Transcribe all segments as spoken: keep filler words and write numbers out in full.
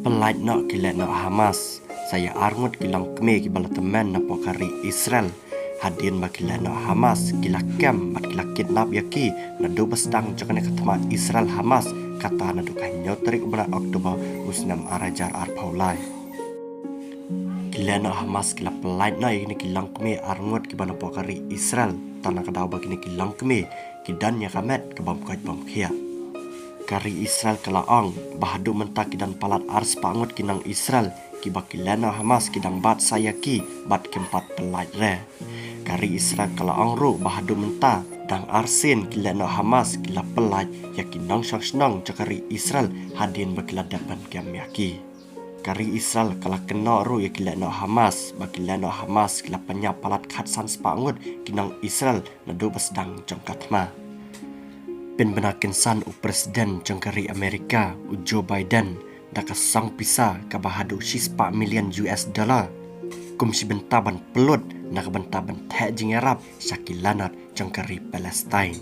Pyllait noh ki lehnoh Hamas sa ïa arngut ki longkmie kiba la tymmen napoh ka ri Israel, hadien ba ki lehnoh Hamas ki la kem bad ki la kidnap ïa ki naduh ba sdang jong kane ka thma Israel Hamas, kata naduh ka hynñiew tarik u bnai October u snem ar hajar arphew lai. Ki lehnoh Hamas ki la pyllait noh ïa kine ki longkmie arngut kiba napoh ka ri Israel, tang na ka daw ba kine ki longkmie ki don ïa ka met ka bym koit bym khiah. Ka ri Israel ka la ong ba haduh mynta ki don palat arspah ngut ki nong Israel kiba ki lehnoh Hamas ki dang bat sah ïa ki bad kim pat pyllait re. Ka ri Israel ka la ong ruh ba haduh mynta dang arsien ki lehnoh Hamas ki la pyllait ïa ki nongshong shnong jong ka ri Israel hadien ba ki la dep ban kem ïa ki. Ka ri Israel ka la kynnoh ruh ïa ki lehnoh Hamas ba ki lehnoh Hamas ki la pynïap palat khatsan spah ngut ki nong Israel naduh ba sdang jong ka thma. Pynbna kynsan u President jong ka ri Amerika u Joe Biden da ka song pisa kaba haduh shispah million U S dollar kum shi bynta ban pynlut na ka bynta ban theh jingïarap sha ki lanot jong ka ri Palestine.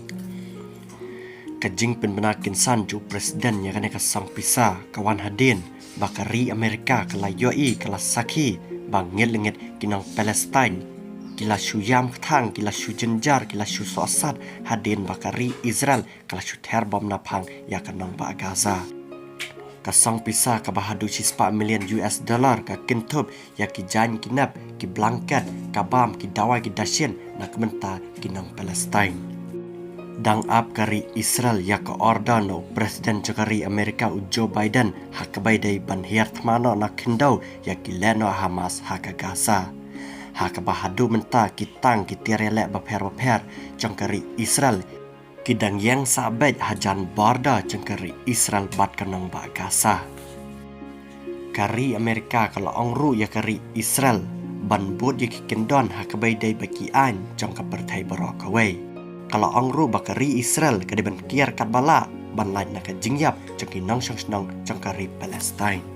Ka jingpynbna kynsan jong u President ïa kane ka song pisa ka wan hadien ba ka ri Amerika ka la ïohi, ka la sakhi ba ngit lengit ki nong Palestine ki la shu ïam kthang, ki la shu jynjar, ki la shu sohsat hadien ba ka ri Israel ka la shu ther bom naphang ïa ka nongbah Gaza. Ka song pisa kaba haduh shispah million U S dollar ka kynthup ïa ki jaiñ ki nep, ki blanket, ka bam, ki dawai, ki dashin na ka bynta ki nong Palestine. Dang ap ka ri Israel ïa ka order na u President jong ka ri Amerika u Joe Biden ha kaba ïadei ban hiar thma noh na khyndew ïa ki lehnoh Hamas ha ka Gaza, ha kaba haduh mynta ki tang ki tiar ïaleh bapher bapher jong ka ri Israel ki dang ïeng sah beit hajan border jong ka ri Israel bad ka nongbah Gaza. Ka ri Amerika ka la ong ruh ïa ka ri Israel ban bud ïa ki kyndon ha kaba ïadei bad ki aiñ jong ka pyrthei baroh kawei. Ka la ong ruh ba ka ri Israel ka dei ban kiar katba lah ban lait na ka jingïap jong ki nongshong shnong jong ka ri Palestine.